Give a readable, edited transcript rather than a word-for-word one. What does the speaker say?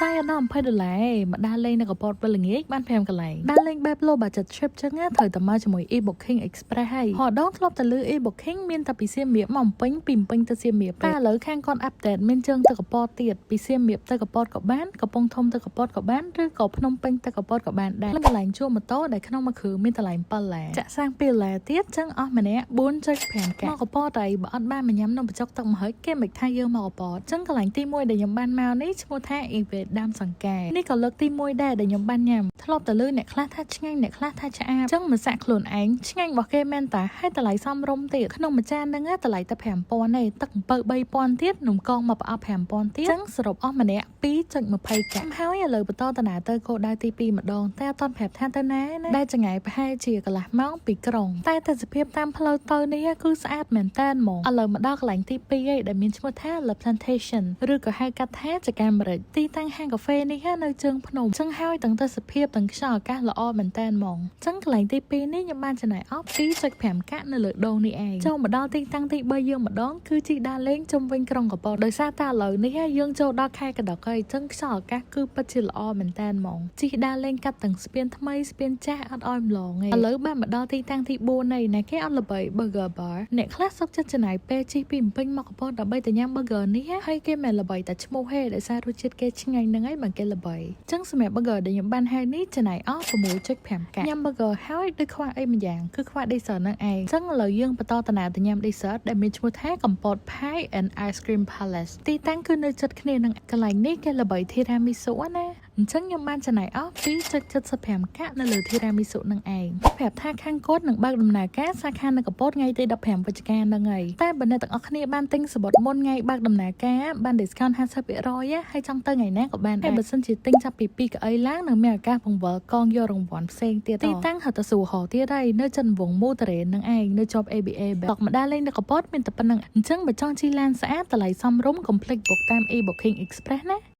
ចាយអត់ដល់20ដុល្លារឯងមកដើរលេងនៅកពតវិលល្ងាចបាន5កន្លែងដើរលេងបែប low budget trip ចឹងណាត្រូវតែមកជាមួយ e-booking express ហើយហដងធ្លាប់តែលឺ e-booking មានតែពីសៀមរាបមកភ្នំពេញពីភ្នំពេញទៅសៀមរាបតែឥឡូវខាងគាត់ update មានជើងទៅកពតទៀតពីសៀមរាបទៅកពតក៏បានកំពង់ធំទៅកពតក៏បានឬក៏ភ្នំពេញទៅកពតក៏បានដែរកន្លែងជួលម៉ូតូដែលក្នុងមួយគ្រឿងមានតម្លៃ7ឡាចាក់សាំង2ឡាទៀតចឹងអស់ម្នាក់4.5កាក់មកកពតអីបើអត់បានមកញ៉ាំនំបញ្ចុកទឹកម្ហិចគេមិនថាយើងមកកពតចឹងកន្លែងទី1ដែលខ្ញុំបានមកនេះឈ្មោះថាអ៊ីវេដើមសង្កែនេះក៏លើកទី1ដែរដែលខ្ញុំបានញ៉ាំធ្លាប់តែលឺអ្នកខ្លះថាឆ្ងាញ់អ្នកខ្លះថាឆ្អាបចឹងមកសាក់ខ្លួនឯងឆ្ងាញ់របស់គេមែនតាហើយតម្លៃសមរម្យទៀតក្នុងមួយចានហ្នឹងតម្លៃតែ5000ទេទឹកអំពៅ3000ទៀតនំកងមកប្រអប់5000ទៀតចឹងសរុបអស់ម្នាក់2.20កាក់ហើយឥឡូវបន្តដំណើរទៅគោលដៅទី2ម្ដងតែអត់ទាន់ប្រាប់ថាទៅណាណាដែលចម្ងាយប្រហែលជាកន្លះម៉ោងពីក្រុងតែទេសភាពតាមផ្លូវទៅនេះគឺស្អាតមែនតើហ្មងឥឡូវមកដល់កន្លែងទី2ហើយដែលមានឈ្មោះថា Le Plantation ឬក៏ហៅកាត់ថាចកាមរិចទីតាំងហាងកាហ្វេនេះនៅជើងភ្នំចឹងហើយទាំងទេសភាពទាំងខ្យល់អាកាសល្អមែនតើហ្មងចឹងកន្លែងទី2នេះខ្ញុំបានចំណាយអស់2.5កាក់នៅលើដងនេះឯងចូលមកដល់ទីតាំងទី3យើងម្ដងគឺជិះដើរលេងជុំវិញក្រុងកពតដោយសារតែឥឡូវនេះយើងចូលដល់ខែកដកហើយចឹងខ្យល់អាកាសគឺពិតជាល្អមែនតើហ្មងជិះដើរលេងកាត់ទាំងស្ពានថ្មីស្ពានចាស់អត់ឲ្យម្លងទេឥឡូវបានមកដល់ទីតាំងទី4នៃណាគេអត់ល្បី Burger Bar អ្នកខ្លះសុខចិត្តចំណាយពេលជិះពីភ្នំពេញមកកពតដើម្បីទៅញ៉ាំ burger នេះហើយគេមិនល្បីតែឈ្មោះទេដោយសាររសជាតិគេឆ្ងាញ់ហ្នឹងហើយបានគេល្បីចឹងសម្រាប់ burger ដែលខ្ញុំបានហៅនេះចំណាយអស់6.5កាក់ញ៉ាំ burger ហើយដូចខ្វះអីម្យ៉ាងគឺខ្វះ dessert ហ្នឹងឯងចឹងឥឡូវយើងបន្តដំណើរទៅញ៉ាំ dessert ដែលមានឈ្មោះថាកំពត Pie and Ice Cream Palace ទីតាំងគឺនៅជិតគ្នានឹងកន្លែងនេះគេល្បី tiramisu ណាអញ្ចឹងខ្ញុំបានចំណាយអស់2.75កាក់នៅលើ tiramisu នឹងឯងប្រាប់ថាខាងគាត់នឹងបើកដំណើរការសាខានៅកពតថ្ងៃទី15វិច្ឆិកាហ្នឹងហើយតែបើអ្នកទាំងអស់គ្នាបានទិញសំបុត្រមុនថ្ងៃបើកដំណើរការបាន discount 50%ហើយចង់ទៅថ្ងៃណាក៏បានដែរបើសិនជាទិញចាប់ពី2កៅអីឡើងនឹងមានឱកាសបង្វិលកងយករង្វាន់ផ្សេងទៀតទីតាំងហៅតែស្រួលហោទៀតហើយនៅចិនវងមូតរ៉េននឹងឯងនៅជាប់ ABA តកមកដើរលេងនៅកពតមានតែប៉ុណ្្នឹងអញ្ចឹងបើចង់ជិះឡានស្អាតតម្លៃសមរម្យកុំភ្លេច book តាម e-booking express ណា។